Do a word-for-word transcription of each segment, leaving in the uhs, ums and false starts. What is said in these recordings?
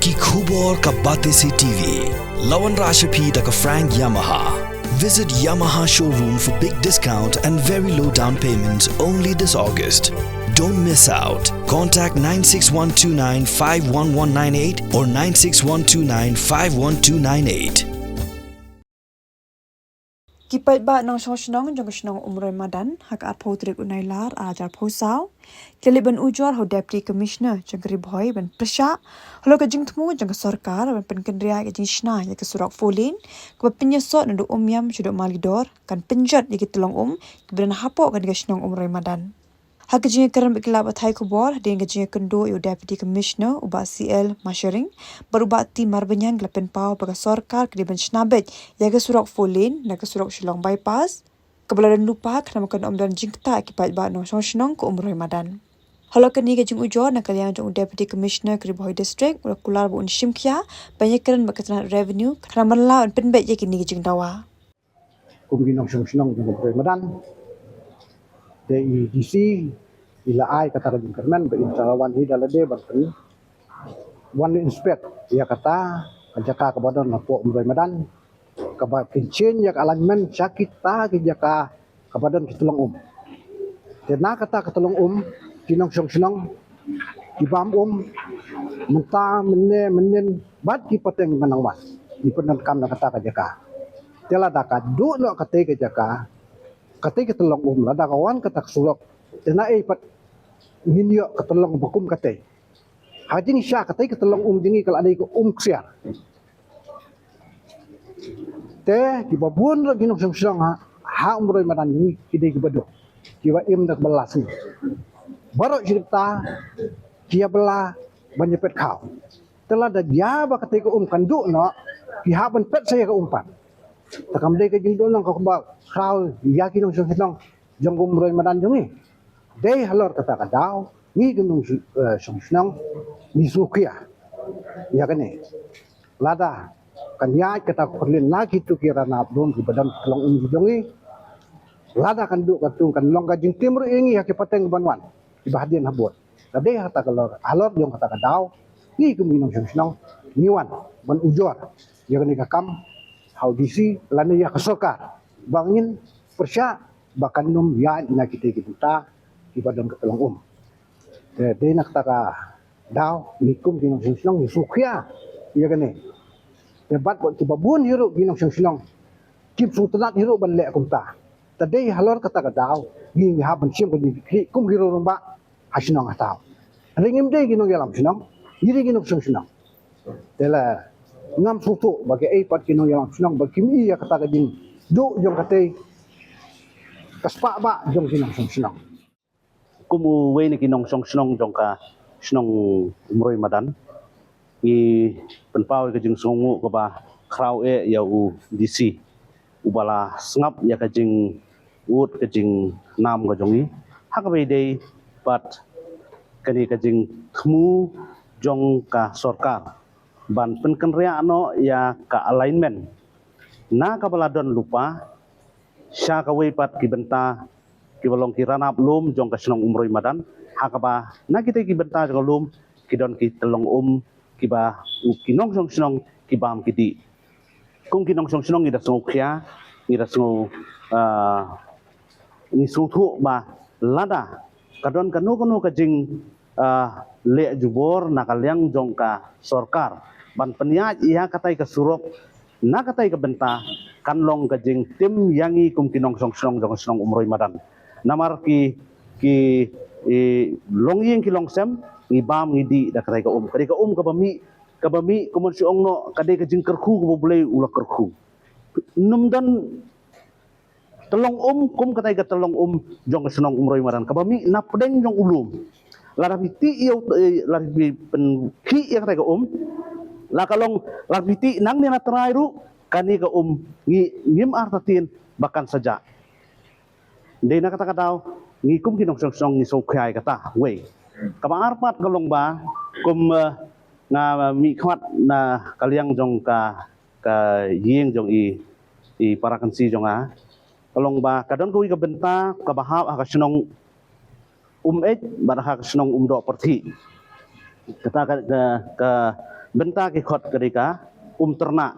Ki khubor ka Batesi T V. La wanrah sha phi da ka Frank Yamaha. Visit Yamaha showroom for big discount and very low down payment only this August. Don't miss out. Contact nine six one two nine five one one nine eight or nine six one two nine five one two nine eight. Ki paidbah nongshong shnong jong ka shnong Umroi Madan ha ka arphew tarik u Nailar arhajar arphew saw ki la leit ban ujor ha u Deputy Commissioner jong ka Ri Bhoi ban pyrshah halor ka jingthmu jong ka sorkar ban pynkynriah ka jingshna ïa ka surok four lane kaba pynïasot naduh Umiam shaduh Mawlidor kan pynjot ïa ki tyllong um kiba don hapoh kane ka shnong Umroi Madan. Ha ka jingïakren bad ki lad pathai khubor hadien ka jingïakynduh ïa u Deputy Commissioner u Bah C L Masharing bad u Bah T Marbaniang ki la pynpaw ba ka sorkar ka dei ban shna beit ïa ka surok four lane na ka surok Shillong Bypass kaba la don lypa khnang ba kan ym don jingktah ïa ki paidbah nongshong shnong ka Umroi Madan. Halor kane ka jingujor na ka liang jong u Deputy Commissioner ka Ri Bhoi District u la kular ba un shim khia ban ïakren bad ka tnat Revenue khnang ban lah ban pynbeit ïa kine ki jingdawa. Kum ki nongshong shnong jong ka Umroi Madan, te i D C i la ai kata ka jingkyrmen ba in sa la wan hi da lade ban pyn wan inspect ïa kata ka jaka kaba don hapoh Umroi Madan, kaba kin change ïa ka alignment sha kita ki jaka kaba don ki tyllong um. Te na kata ka tyllong um ki nongshong shnong ki bam um mynta mynne mynnin bad ki pateng ba nang wan, ki pyndonkam na kata ka jaka. Te lada ka duh noh katei ka jaka, katei ka tyllong um, lada ka wan kata ka surok, te na ei pat ngin ïoh ka tyllong ba kum katei? Ha jingshisha katei ka tyllong um jong ngi ka la dei ka um ksiar. Te kiba bun ruh ki nongshong shnong ha, ha Umroi Madan jong ngi ki dei kiba duk, kiba im da kaba la sngi. Baroh shi kynta ki ïa bylla ban ïa peit khaw. Te lada jia ba katei ka um kan duh noh, ki hap ban peit sa ïa ka um pat. Te kam dei ka jingduh noh kaba khraw ïa ki nongshong shnong jong ka Umroi Madan jong ngi. Dei halor kata ka daw ngi ki nong, eh, shong shnong ngi sngewkhia ïa kane. Lada kan ïaid kata ka four lane na kito ki ranab lum kiba don tyllong um jong ngi, lada kan duh katto kan long ka jingtim ruh ïa ngi ha ki pateng ban wan kiba hadien habud. Te dei ha kata ka lor, halor jong kata ka daw ngi kum ki nongshong shnong ngi wan ban ujor ïa kane ka kam ha u D C lane ïa ka sorkar ba ngin pyrshah ba kan ym ïaid na kitei ki bynta kiba don ka tyllong um. Te dei na kata ka daw ngi kum ki nongshong shnong ngi sngewkhia ïa kane. Te bad kiba bun hi ruh ki nongshong shnong kim sngewtynnat hi ruh ban leh kumta. Te dei halor kata ka daw ngi, ngi hap ban shim ka jingkitkhlieh kum ki rangbah ha shnong ha thaw. Hynrei ngim dei ki nongïalam shnong, ngi dei ki nongshong shnong. Te la ngam sngewthuh ba kaei pat ki nongïalam shnong ba kim i ïa kata ka jingduh jong katei ka spah bah jong ki nongshong shnong. Kum uwei na ki nongshong shnong jong ka shnong Umroi Madan, ngi pynpaw ïa ka jingsngewnguh kaba khraw eh ïa u D C uba la sngap ïa ka jingud ka jingnam ka jong ngi. Ha kaba ïadei bad kane ka jingthmu jong ka sorkar ban pynkynriah noh ïa ka alignment na kaba la don lypa sha kawei pat ki bynta kiba long ki ranab lum jong ka shnong Umroi Madan, ha kaba na kitei ki bynta jong ka lum ki don ki tyllong um kiba u ki nongshong shnong ki bam ki dih. Kum ki nongshong shnong ngi da sngewkhia, ngi da sngew, ah, ngi sngewthuh ba lada ka don kano kano ka jing, ah, leh jubor na ka liang jong ka sorkar ban pynïaid ïa katei ka surok na katei ka bynta, kan long ka jingtim ïa ngi kum ki nongshong shnong jong ka shnong Umroi Madan. Namar ki, ki, i, longïing ki longsem, ngi bam ngi dih da katei ka um. Katei ka um kaba mih, kaba mih kumno shu ong noh, ka dei ka jingkyrkhu kaba U Blei u la kyrkhu. Ym don tyllong um kum katei ka tyllong um jong ka shnong Umroi Madan kaba mih na pdeng jong u lum. Lada phi tih ïa u, eh, lada phi pynkhih ïa katei ka um, la ka long, lada phi tih nangne na trai ruh, kane ka um ngi, ngim artatien ba kan sa jah. Dei na kata ka daw ngi kum ki nongshong shnong ngi sngewkhia ïa kata. Wei, kaba ar pat ka long ba kum, eh, nga mih khmat na ka liang jong ka, ka ïing jong i, i para kynsi jong nga. Ka long ba ka don kawei ka bynta kaba hap ha ka shnong Umeit bad ha ka shnong Umdoh Pyrthih. Kata ka, ka, ka, Bynta ki khot ka dei ka Umtyrnah.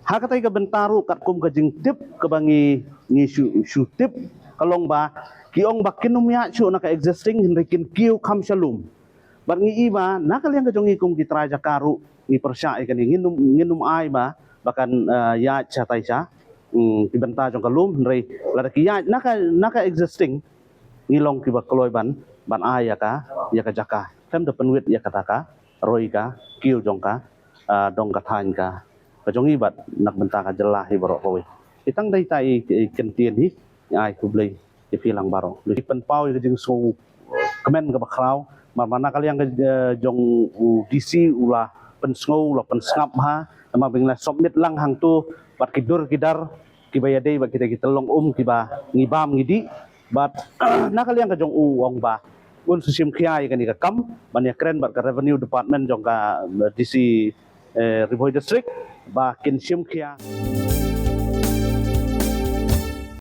Ha katei ka bynta ruh katkum ka jingtip kaba ngi ngi shu shu tip ka long ba ki ong ba kin ym ïaid shuh na ka existing hynrei kin kiew kham sha lum. Bad ngi i ba na ka liang ka jong ngi kum ki trai jaka ruh ngi pyrshah ïa kane, ngin ym ngin ym ai ba ba kan, eh, ïaid sha tai sha, mm, ki bynta jong ka lum hynrei lada ki ïaid na ka na ka existing ngi long kiba kloi ban ban ai ïa ka ïa ka jaka. Khlem da pynwit ïa kata ka roi ka kiew jong ka, ah, dong ka thaiñ ka ka jong i bad na ka bynta ka jylla hi baroh kawei. Te tang dei ta i kyntien hi, ai khublei ïa phi lang baroh. Pynpaw ïa ka jingsngewkmen kaba khraw namar na ka liang ka, eh, jong u D C u la pynsngew u la pynsngap ha namar ba ngi la submit lang hangto bad ki dur ki dar kiba ïadei bad kita ki tyllong um kiba ngi bam ngi dih. Bad na ka liang ka jong u ong ba un sa shim khia ïa kane ka kam ban ïakren bad ka Revenue Department jong ka, eh, D C, eh, Ri Bhoi District ba kin shim khia.